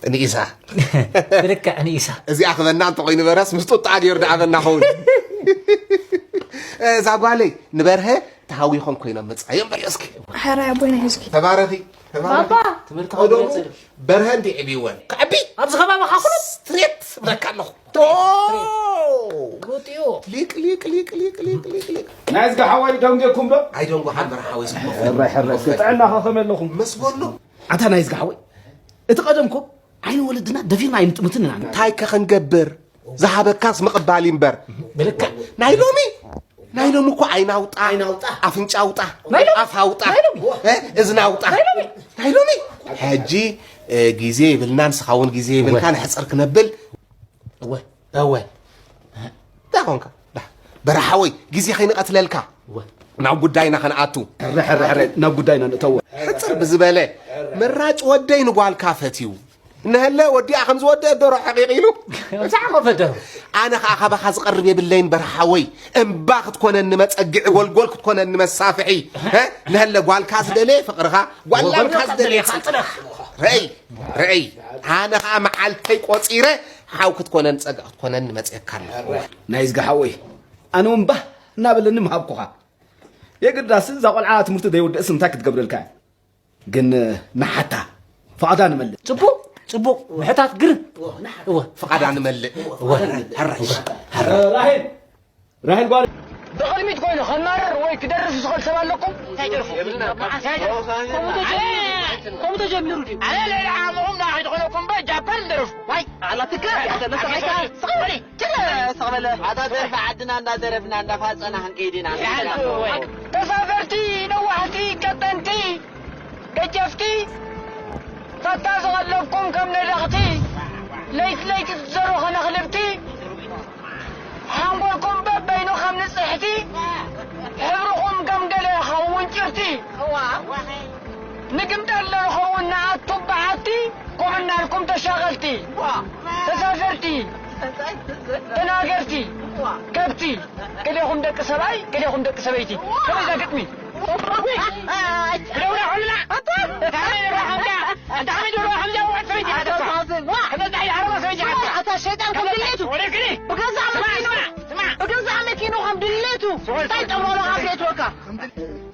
ንኢሳ። ብልክዕ ንኢሳ። እዚኣ ክበና እንተኾይኑ በረስ ምስ ጡጣ ገይሩ ደኣ በና ኸውን። እዛ ጓለይ ንበርሀ ተሃዊኾም ኮይኖም መጻዮም በዮ እስኪ። ሕራይ ኣቦይና ሒዝኪ። ተባረኺ። ተባረኺ። ባባ። ትምህርቲ ቀደሙ ከመይ ቀጺሉ? በርሀ እንዲ ዕብይወን። ከዕቢ። ኣብዚ ከባቢ ካኹሉ ስትሬት እብለካ ኣለኹ። ሩጥዮ። ሊቅ፣ ሊቅ፣ ሊቅ፣ ሊቅ፣ ሊቅ፣ ሊቅ፣ ሊቅ። ናይዝጋ ሓወይ ደንጌኩም ዶ? ኣይደንጎ ሓንበር ሓወይ ስሞ። ሕራይ፣ ሕራይ። ጥዕና ከመይ ኣለኹም? መስጎሎ። ኣታ ናይዝጋ ሓወይ። እቲ ቀደምኩም ዓይኒ ወለድና ደፊርና ኣይንጥምትን ኢና። እንታይ ከ ክንገብር? ዝሃበካስ ምቕባል እምበር። ብልክዕ። ናይ ሎሚ፣ ናይ ሎሚ እኮ ዓይኒ ኣውጣ፣ ዓይኒ ኣውጣ። ኣፍንጫ ኣውጣ፣ ናይ ሎሚ። ኣፍ ኣውጣ፣ ናይ ሎሚ። እ፣ እዝኒ ኣውጣ። ናይ ሎሚ። ናይ ሎሚ። ሕጂ፣ እ፣ ግዜ ይብልናን ንስኻ እውን ግዜ ይብልካ እወ። ንሕፅር ክነብል። እወ፣ እወ። እንታይ ኾንካ? ዳ፣ በረሓወይ፣ ግዜ ከይንቐትለልካ። እወ። ናብ ጉዳይና ከነኣቱ። ሕረ፣ ሕረ፣ ሕረ፣ ናብ ጉዳይና ንእተዎ። ሕፅር ብዝበለ፣ ምራጭ ወደይ ንጓልካ ፈትዩ። ነህለ ወዲኣ ከም ዝወደአ ዶሮ ሕቂቕ ኢሉ። ብዛዕባ ፈደሩ። ኣነ ኸዓ ካባኻ ዝቐርብ የብለይን በረሓወይ። እምባ ክትኮነኒ መጸግዒ፣ ጎልጎል ክትኮነኒ መሳፍሒ። እ? ነህለ ጓልካ ዝደለየ ፍቕርኻ፣ ጓል ላምካ ጎልጎል ዝደለየ ክትደልየ ጽልእኻ። ጽልእኻ። ርእይ፣ ርእይ። ኣነ ኸዓ መዓልተይ ቆጺረ፣ ሓው ክትኮነኒ፣ ጸጋ ክትኮነኒ መጽየካ ኣለኹ። ናይ ዝጋ ሓወይ፣ ኣነ እውን ባህ እናበለኒ ምሃብኩኻ። የግዳስ እዛ ቆልዓ ትምህርቲ ዘይወደእስ እንታይ ክትገብረልካ እያ? ግን ንሓታ ፍቓዳ ንመልእ። ጽቡቕ፣ ጽቡቕ። ምሕታት ግርም። እወ፣ ፍቓዳ ንመልእ። እወ፣ ሕራይ፣ ሕራይ። ራሄል፣ ራሄል ጓል። ብቕድሚት ኮይኑ ከማርር ወይ ክደርፍ ዝኽእል ሰብ ኣለኩም? እንታይ ደርፉ? የብልና። እንታይ ደርፉ? ከምኡ ተጀ-፣ ከምኡ ተጀሚሩ ድዩ? ኣነ ልዕሊ ዓቕምኹም ንኣኺ ዝኾነኩም እምበር ጃፓን ደርፉ። ዋይ፣ ኣላ ትካ፣ ያተ መሰላይካ፣ ስቕ በል፣ ጭለ፣ ስቕ በል። ኣታ ደርፊ ዓድና እንዳደረፍና እንዳፋጸና ክንከይድ ኢና። ተሳፈርቲ፣ ነዋሕቲ፣ ቀጠንቲ፣ ገጀፍቲ፣ ጸጥታ ዝቐለብኩም ከም ነደቕቲ፣ ለይቲ ለይቲ ትዘሩ ከነኽልብቲ፣ ሓንጎልኩም በበይኑ ከም ንጽሕቲ፣ ሕብርኹም ከም ገለ ይኸውን ጭርቲ። ንግምጠሎ ንኸውን ንኣቱ በዓቲ፣ ኮምናልኩም ተሻቐልቲ፣ ተሳፈርቲ፣ ተናገርቲ፣ ከብቲ፣ ገሌኹም ደቂ ሰብኣይ፣ ገሌኹም ደቂ ሰበይቲ። ከመይ እዛ ግጥሚ? ኣታ ሸይጣን ከም ድሌቱ ብገዛእ መኪኑ፣ ብገዛእ መኪኑ ከም ድሌቱ እንታይ ጠመሎ ካብ ቤትወካ?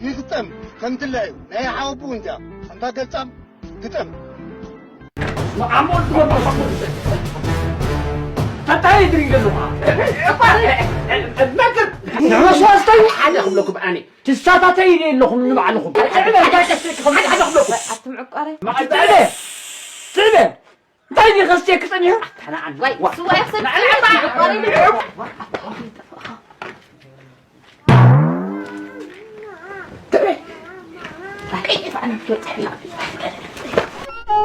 ይግጠም ከም ድላዩ ናይ ሓወቡ እንጃ። ኣንታ ገጻም ግጠም። ንዓሞ ትመርመር። እንታይ ትርኢ ዘለኻ? ነገር ንመስዋእተይ ሓደ ክብለኩም ኣነ። ትሳታተይ ኢለ ኣለኹም ንባዕልኹም። ሓደ ክብለኩም። ኣትም ዕቋረ። ትዕበ። ትዕበ። እንታይ ዲኻ ስተይ ክጸኒሑ? ዋይ፣ ስዋ ያሰብ።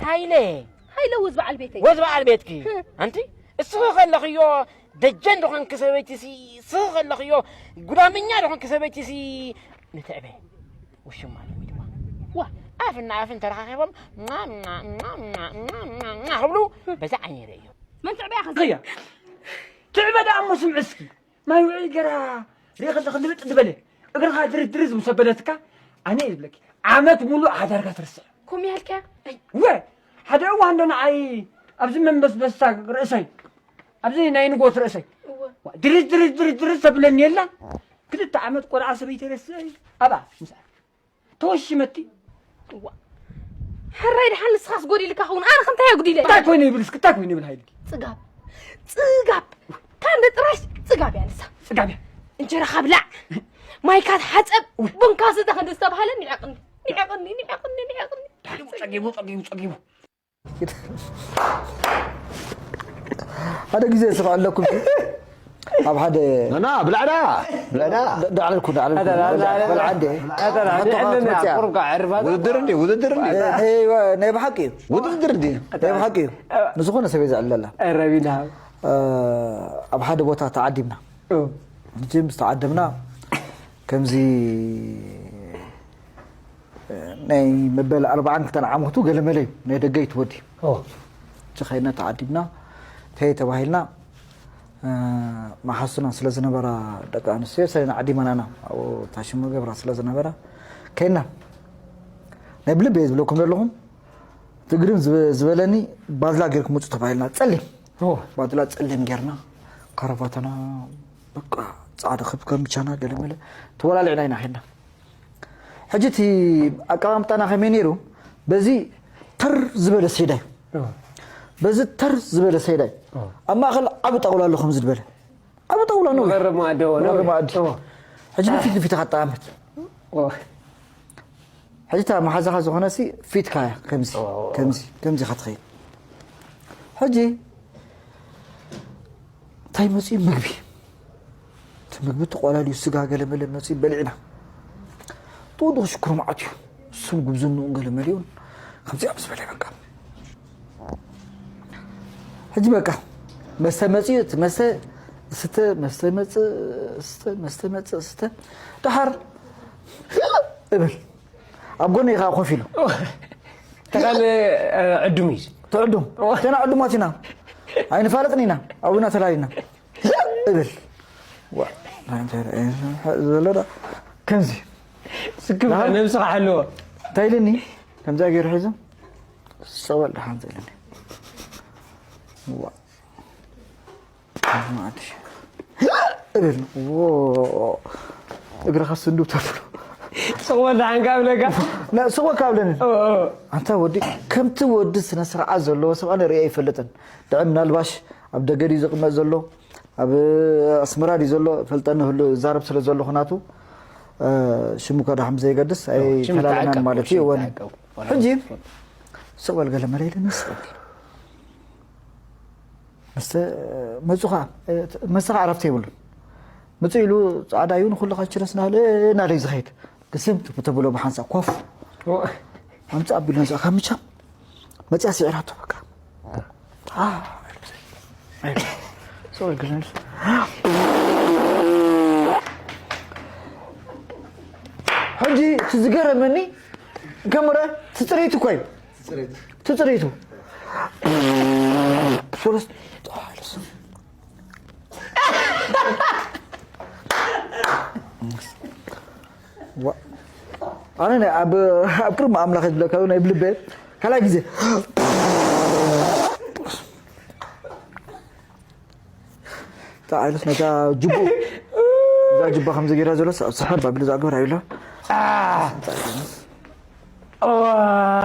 ሃይለ። ሃይለ ወዝ በዓል ቤተይ። ወዝ በዓል ቤትኪ። ኣንቲ እስኺ ከለኽዮ ደጀን ዝኾንኪ ሰበይቲ ሲ፣ እስኺ ከለኽዮ ጉዳመኛ ዝኾንኪ ሰበይቲ ሲ፣ ንትዕበ ውሽማ ለሚድዋ። ዋ፣ ኣፍና ኣፍን ተረኻኺቦም፣ ና፣ ና፣ ና ክብሉ በዛ ዓይኒ ይርእዮ። መን ትዕበያ ከዚ? እያ። ትዕበ ደኣ እሞ ስምዒ እስኪ። ማይ ውዒ ገራ ሪኢ ከለኺ ልብጥ ዝበለ። እግርኻ ድርዝ ድርዝ ምስ ኣበለትካ፣ ኣነ እየ ዝብለኪ። ዓመት ሙሉእ ሓዳርካ ትርስዕ። ኮም ያልከ? ወ፣ ሓደ እዋን ዶ ንዓይ ኣብዚ መንበስበስታ ርእሰይ፣ ኣብዚ ናይ ንጎት ርእሰይ። እወ። ድርዝ ድርዝ ድርዝ ድርዝ ተብለኒ የላ። ክልተ ዓመት ቆልዓ ሰበይቲ ረስዐ ኣብኣ ምስኣ ተወሽመቲ። እዋ። ሕራይ ደሓን ንስኻስ ጎዲልካ ኸውን፣ ኣነ ከ እንታይ ኣጉዲለ? እንታይ ኮይነ ይብል እስኪ፣ እንታይ ኮይነ ይብል ሃይልኪ? ጽጋብ። ጽጋብ። ታንደ ጥራሽ ጽጋብ እያ ንሳ። ጽጋብ እያ። እንጀራኻ ብላዕ፣ ማይካ ተሓጸብ፣ እውይ። ቡንካ ስተ ክንዲ ዝተባህለ ንዕቕኒ፣ ንዕቕኒ፣ ንዕቕኒ፣ ንዕቕኒ። ጸጊቡ፣ ጸጊቡ፣ ጸጊቡ። ሓደ ግዜ ስቕ ኣለኩም። ኣብ ሓደ ና፣ ብላዕዳ፣ ብላዕዳ። ዳ-፣ ዳዕለልኩ፣ ዳዕለልኩ። ኣታ፣ ዳ-፣ ዳ-፣ በል ዓንዴ። ኣታ፣ ዳ-፣ ሕቶ ዳ-፣ መጽያ። ቁርቋ ዕርፋ። ውድድር እንዲ፣ ውድድር እንዲ። እ፣ እ፣ ናይ ብሓቂ እዩ። ውድድር እንዲ። ናይ ብሓቂ እዩ። እ። ንዝኾነ ሰብ እየ ዘዕልለላ። እ፣ ረቢና። እ፣ ኣብ ሓደ ቦታ ተዓዲምና። እ። ሕጂ ምስ ተዓደምና፣ ከምዚ ናይ መበል ኣርባዓን ክልተን ዓመቱ ገለመለ እዩ፣ ናይ ደገ እዩ እቲ ወዲ። ኦ። እቲ ኸይድና ተዓዲምና፣ እንታይ ተባሂልና፣ እ፣ መሓሱና ስለ ዝነበራ ደቂ ኣንስትዮ፣ ሰለና ዓዲመናና፣ ኣብኡ ታሽሙ ገብራ ስለ ዝነበራ፣ ከይድና። ናይ ብልቢ እየ ዝብለኩም ዘለኹም፣ ትግርም ዝበ- ዝበለኒ ባድላ ጌርኩም ውፁ ተባሂልና፣ ጸሊም ባድላ ጸሊም ጌርና፣ ካራባታና በቃ ጻዕዳ ክብ ከም ብቻና ገለመለ ተወላሊዕና ኢና ሄድና። ሕጂ እቲ ኣቀማምጣና ከመይ ነይሩ? በዚ ተር ዝበለ ሰይዳይ፣ በዚ ተር ዝበለ ሰይዳይ፣ ኣብ ማእኸል ዓቢ ጣውላ ኣሎ ከምዚ ዝበለ ዓቢ ጣውላ ነው። መቐረብ መኣዲ፣ መቐረብ መኣዲ። ሕጂ ንፊት ንፊት ኢኻ ትጠቐመት። ሕጂ እታ መሓዛኻ ዝኾነ ሲ ፊትካ እያ፣ ከምዚ ከምዚ ከምዚ ኢኻ ትኸይድ። ሕጂ እንታይ መፅዩ? ምግቢ። እቲ ምግቢ ተቆላልዩ፣ ስጋ ገለ መለ መፅዩ፣ በሊዕና። ጥውዱቕ ሽክሩ መዓት እዩ። እሱን ጉብዝንኡን ገለ መሊኡን ከምዚኣ ምስ በለ በቃ። ሕጂ በቃ መስተ መፅዩ፣ እቲ መስተ ስተ፣ መስተ መፅእ ስተ፣ መስተ መፅእ ስተ። ደሓር እብል ኣብ ጎነይ ከዓ ኮፍ ኢሉ። ተኻል ዕዱም እዩ። ትዕዱም። ተና ዕዱማት ኢና። ኣይንፋለጥን ኢና። ኣብና ተላሊና እብል። ዋ፣ ዘሎ ዶ? ከምዚ ስክብ ነብስኻ ሓለዎ። እንታይ ኢልኒ? ከምዚኣ ገይሩ ሒዙ፣ "ሰበል ደሓን" ዘ ኢልኒ። ዋ፣ ማዕድሽ እብል። ዎ፣ እግርኻ ስንዱብ ተብሎ። ስቕ በል ደሓን ካብ ለጋ። ና፣ ስቕ በል ካብ ለኒ። ኦ፣ ኦ። ኣንታ ወዲ፣ ከምቲ ወዲ ስነ ስርዓት ዘለዎ ሰብ ኣነ ርእየ ኣይፈልጥን። ድዒ ምናልባሽ ኣብ ደገ ድዩ ዝቕመጥ ዘሎ፣ ኣብ ኣስመራ ድዩ ዘሎ፣ ፈልጠኒ ህሉ እዛረብ ስለ ዘለኹ ናቱ፣ እ፣ ሽሙ ከ ደሓን ብዘይገድስ ሽም ኣይተላለናን ተዓቀብ፣ ማለት እዩ። ሽም እወኒ። ተዓቀብ። ሕጂ ስቕ በል ገለ መለ ኢለኒ ስቕ በል። መስተ መጹ ኸዓ፣ መስተ ኸዓ ዕረፍቲ የብሉን። ምጹ ኢሉ ጻዕዳ እዩ፣ ንኹሉ ኸዓ ችረስ እናበለ፣ እናበለ እዩ ዝኸይድ። ግስም ተብሎ ብሓንሳእ ኮፍ። ኣምጽእ ኣቢሉ ነዛ ካምቻ መጽያ ስዒራቶ በቃ። አ፣ ሶሪ፣ ግርም። ሕጂ እቲ ዝገረመኒ፣ ከምረ ትጽሪት እኮ እዩ። ትጽሪቱ። ሰለስተ፣ ዋ-፣ ኣነ ናይ ኣብ፣ ኣብ ቅድሚ ኣምላኽ ዝብለካ ናይ ብልበ ካልኣይ ግዜ። እንታይ ዓይነት ነታ ጅቡ፣ እዛ ጅባ ከምዚ ገይራ ዘሎ፣ ሳ-፣ ሳሕል ባቢሉ ዝኣገበር ኣይብሎ። አ! እንታይ ዓይነት? ዋ!